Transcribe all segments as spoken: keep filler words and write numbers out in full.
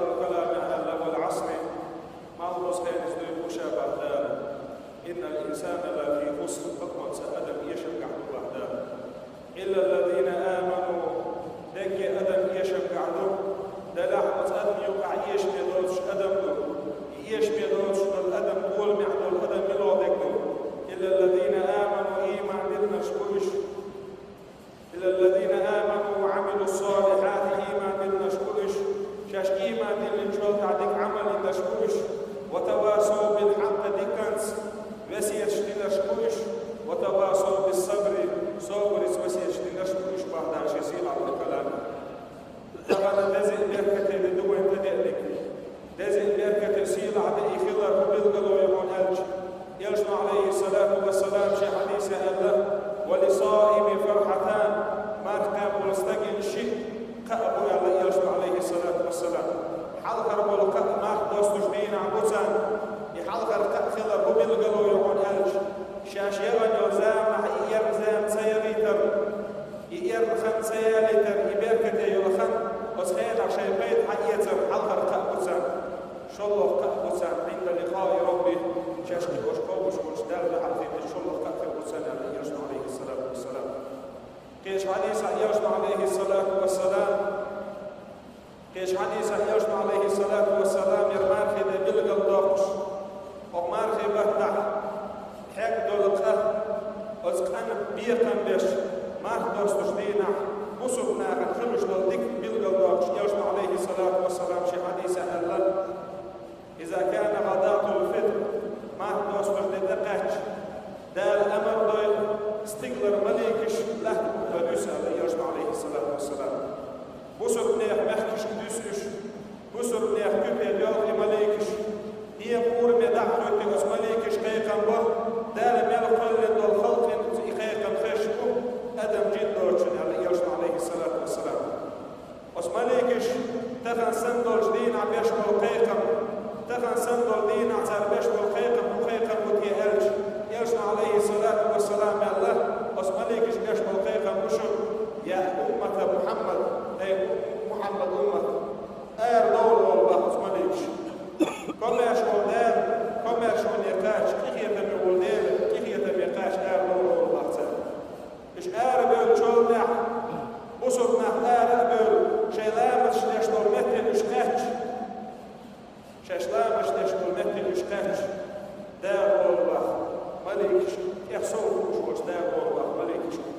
الكلام على والعصر. Малхбуза хенас дуй бу ша бахьан Дала. إن الإنسان لفي خسر, бакъонца адам эшамгахь ду бахьан Дала. إلا الذين آمنوا, дерриге адам эшамгахь ду. Делахь оцу адамна юкъахь эшаме доцуш адам ду. И эшаме доцуш долу адам, доламехь долу адам мила дерг ду? إلا الذين آمنوا, ийман диллинарш бу уьш. إلا الذين آمنوا وعملوا الصالحات, ийман диллинарш бу уьш, шаьш ийман диллинчул тӀаьхьа дика Ӏамал динарш бу уьш, وتواصوا بالحق, диканца весеташ динарш бу уьш, وتواصوا بالصبر, собарица весеташ динарш бу уьш бахьан Дала шен сийлахь долу калам. Тахана деза а, беркате а де ду вайн тӀедеанарг. Деза а, беркате а, сийлахь де а хилар хӀун билгало ю хьуна аьлча, Элчано, Ӏалайхиссалату вассалам, шен хьадисехь аьлла: وللصائم فرحتان, марха кхаьбна волу стагана шиъ кхаъ бу аьлла Элчано, Ӏалайхиссалату вассалам. Хьалхара болу кхаъ марха достучу дийнахь бу царна. И хьалхара кхаъ хилар хӀун билгало ю хьуна аьлча, шаьш яхана йолу заманахь и эрна зама ца яхийтар, и эрна хан ца ялийтар, и беркате йолу хан, оцу хенахь шайн пайда хьаэцар хьалхара кхаъ бу царна. ШолгӀа кхаъ бу царна عند لقاء ربهم, шаьш кхин оцу кхобуш волчу Далла дуьхьал хеташ, шолгӀа кхаъ хир бу царна аьлла Элчано, Ӏалайхиссалату вассалам. Кхечу хьадисехь Элчано, Ӏалайхиссалату вассалам, Кхечу хьадисехь Элчано, Ӏалайхиссалату вассалам, яра мархин де билгалдоккхуш, оха мархин баттахь хьегна долу къа, оцу къанна бекхам беш, марха достучу дийнахь бусулба нахана хилуш долу дика билгалдоккхуш, Элчано, Ӏалайхиссалату вассалам, шен хьадисехь аьлла: إذا كان غداة الفطر, марха достучу де тӀекхаьчча, Дала амар дой, стигалара маликаш лаьтта бухахь дуьсу аьлла Элчано, Ӏалайхиссалату вассалам. Бусулба нехан мехкашка дуьсу уьш, бусулба нехан куьпе доьлху и маликаш. Нехан ураме дӀа а хӀоьттий, оцу маликаша кхайкхам бо, Дала мел кхоьллина долу халкъана и кхайкхам хезаш бу, адам, жин доцучун аьлла Элчано, Ӏалайхиссалату вассалам. Оцу маликаша тахана санна долчу дийнахь беш болу кхайкхам, тахана санна долу дийнахь цара беш болу кхайкхам хӀун кхайкхам бу те аьлча, Элчано, Ӏалайхиссалату вассалам, аьлла: оцу маликаша беш болу кхайкхам бу шуна: يا أمة محمد, ай Мухьаммад уммат, арадовла олу боху оцу маликаша. Комаьрша волу Дала комаьршоне кхача, къинхетаме волу Дела къинхетаме кхача, арадовла олу боху цара. Уьш арабевллачул тӀаьхьа, бусулба нах ара а бевлла, шайн ламазаш деш долу метте уьш кхаьчча, шаьш ламазаш деш долу метте уьш кхаьчча, Дала олу боху маликашка, тӀех сов хууш волчу Дала олу боху маликашка: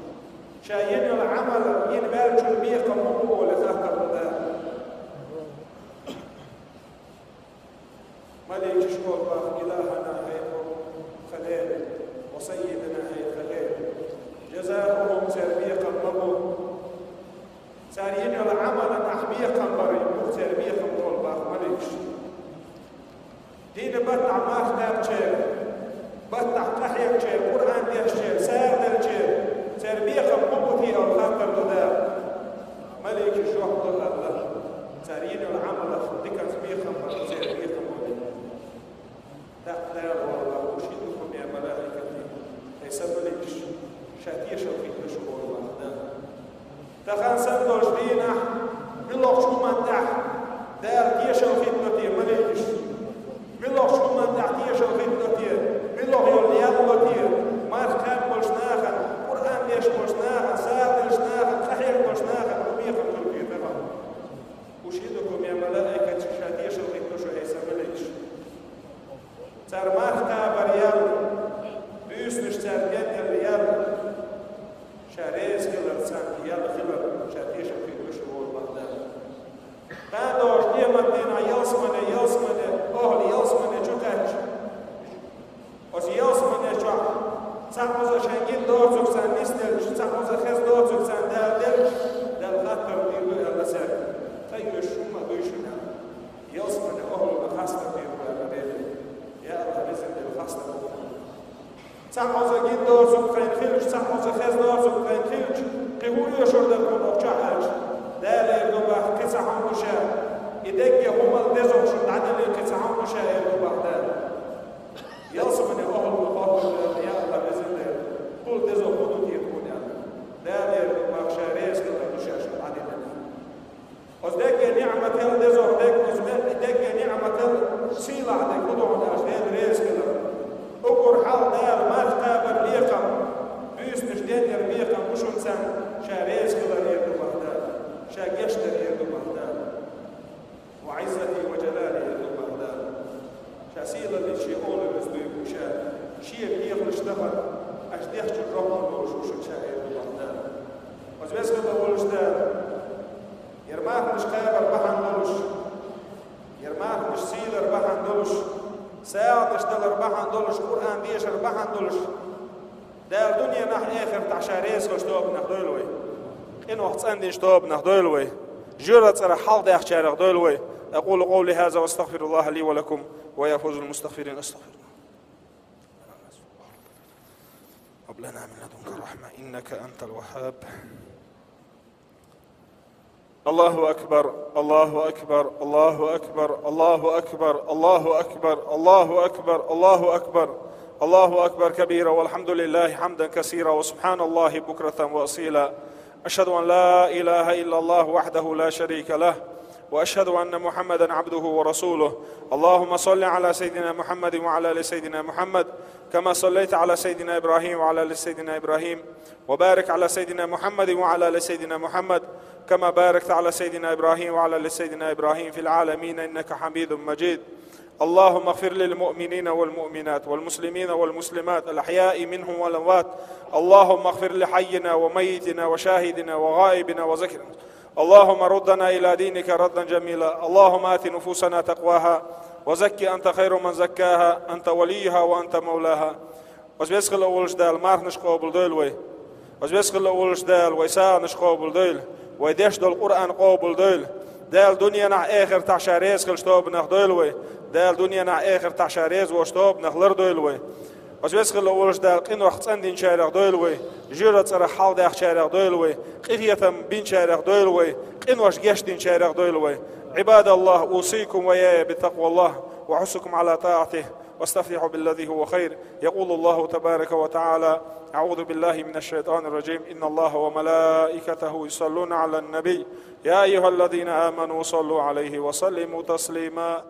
ша йина йолу Ӏамал йина ваьллачун бекхам хӀун бу олий хаттар до Дала. Маликаш олу боху: إلهنا, хӀай тхан Дела, وسيدنا, хӀай тхан Дела. جزاؤهم, церан бекхам ма бу. Цара йина йолу Ӏамалан ахь бекхам бар бу церан бекхам олу боху маликаш. Дийнан баттахь марха кхаьбначеран, баттахь къахьегначеран, Къуръан дешначеран, сагӀа деллачеран, церан бекхам хӀун бу те олий хаттар до Дала. Маликаша жоп ло аьлла: цара йина йолу Ӏамалах диканца бекхам бар бу церан бекхам олий. ТӀаккха Дала олу боху: أشهدكم يا ملائكتي, хӀай сан маликаш, ша тешалла хеташ ву олу боху Дала. Тахана санна долчу дийнахь муьлхачу хӀуманна тӀехь Дала тешалла хӀиттадо те маликаш? Муьлхачу хӀуманна тӀехь тешалла хӀиттадо те? Муьлха йолу ял ло те? Марха кхаьбна болчу нахана, Къуръан дешна болчу нахана, сагӀа деллачу нахана, къахьегна болчу нахана хӀун бекхам хир те тахана? أشهدكم يا ملائكتي, ша тешалла хӀиттадо шу, хӀай сан маликаш. Цара марха кхабар ял, буьйсанаш цара денъяр ял, ша реза хилар, царна ял хилар ша тешалла хир ду шу олу боху Дала. Кхана догӀучу къематдийнахь ялсамане, ялсамане, охӀла ялсамане чу кхаьчча, оцу ялсамане чохь цхьа кхуза шайн гина доцург царна нисделча, цхьа кхуза хеза доцург царна Дала делча, Дала хаттар дийр ду аьлла цаьрга: тхайн оьшуш хӀумма а дуй шуна? Ялсамане охӀлана хастам бийр бу аьлла Дела. Я АллахӀ, везан Дела, хастам бу. Цхьа кхуза гина доцург тхайна хилча, цхьа кхуза хеза доцург тхайна хилча, кхин хӀун оьшур дара тхуна охьа чохь аьлча, Дала эр ду боху: кхин цхьа хӀума ду ша, и дерриге хӀумал дезох шуна дӀаделла кхин цхьа хӀума ду ша, эр ду боху Дала. Ялсамане охӀлана хоттур ду аьлла: я АллахӀ, везан Дела, кхул дезох хӀун ду те тхуна аьлла. Дала эр ду боху: ша реза хилар ду ша шуна дӀаделла. Оцу дерриге ниӀмател дезох дерг, оцу Сийлаллин шен олаллица дуй вуша, шен мехалаш тахана, аша дехча жоп луш вуша ша эр ду бахта. Оз веза хила волаш да, ер махалаш кхабар бахьан долаш, ер махалаш сийлар бахьан долаш, сагӀанаш далар бахьан долаш, Къуръан дешар бахьан долаш, Дала дуненахь, эхартахь ша реза хилча тобанах дойла вай. Къинойх цӀандинча тобанах дойла вай. Жоьра цӀерах хьалхадаьхначарех дойла вай. أقول قولي هذا وأستغفر الله لي ولكم ويا فوز المستغفرين. أستغفر الله. هب لنا من لدنك رحمة إنك أنت الوهاب. الله أكبر، الله أكبر، الله أكبر، الله أكبر، الله أكبر، الله أكبر، الله أكبر، الله أكبر كبيرا والحمد لله حمدا كثيرا وسبحان الله بكرة وأصيلا. أشهد أن لا إله إلا الله وحده لا شريك له، وأشهد أن محمدا عبده ورسوله. اللهم صل على سيدنا محمد وعلى آل سيدنا محمد كما صليت على سيدنا إبراهيم وعلى آل سيدنا إبراهيم وبارك على سيدنا محمد وعلى آل سيدنا محمد كما باركت على سيدنا إبراهيم وعلى آل سيدنا إبراهيم في العالمين إنك حميد مجيد. اللهم اغفر للمؤمنين والمؤمنات والمسلمين والمسلمات الأحياء منهم والأموات. اللهم اغفر لحينا وميتنا وشاهدنا وغائبنا وذكرنا. اللهم ردنا إلى دينك ردا جميلا. اللهم آت نفوسنا تقواها وزك أنت خير من زكاها أنت وليها وأنت مولاها. Оз веза хила волаш Дала марханаш къобал дойла вай. Оз веза хила волаш Дала вай сагӀанаш къобал дойла. Вай деш дола Къуръан къобал дойла. Дала дуненахь, эхартахь ша реза хилча тобанах дойла вай. Дала дуненахь, эхартахь ша реза волча тобанах лардойла вай. Оз веза хила волаш Дала къинойх цӀандинчарех дойла вай. Жоьра цӀерах хьалхадаьхначарех дойла вай. Къинхетам бинчарех дойла вай. Къинош гечдинчарех дойла вай. عباد الله، أوصيكم وإياي بتقوى الله وأحثكم على طاعته. واستفتحوا بالذي هو خير. يقول الله تبارك وتعالى: أعوذ بالله من الشيطان الرجيم. إن الله وملائكته يصلون على النبي. يا أيها الذين آمنوا صلوا عليه وسلموا تسليما.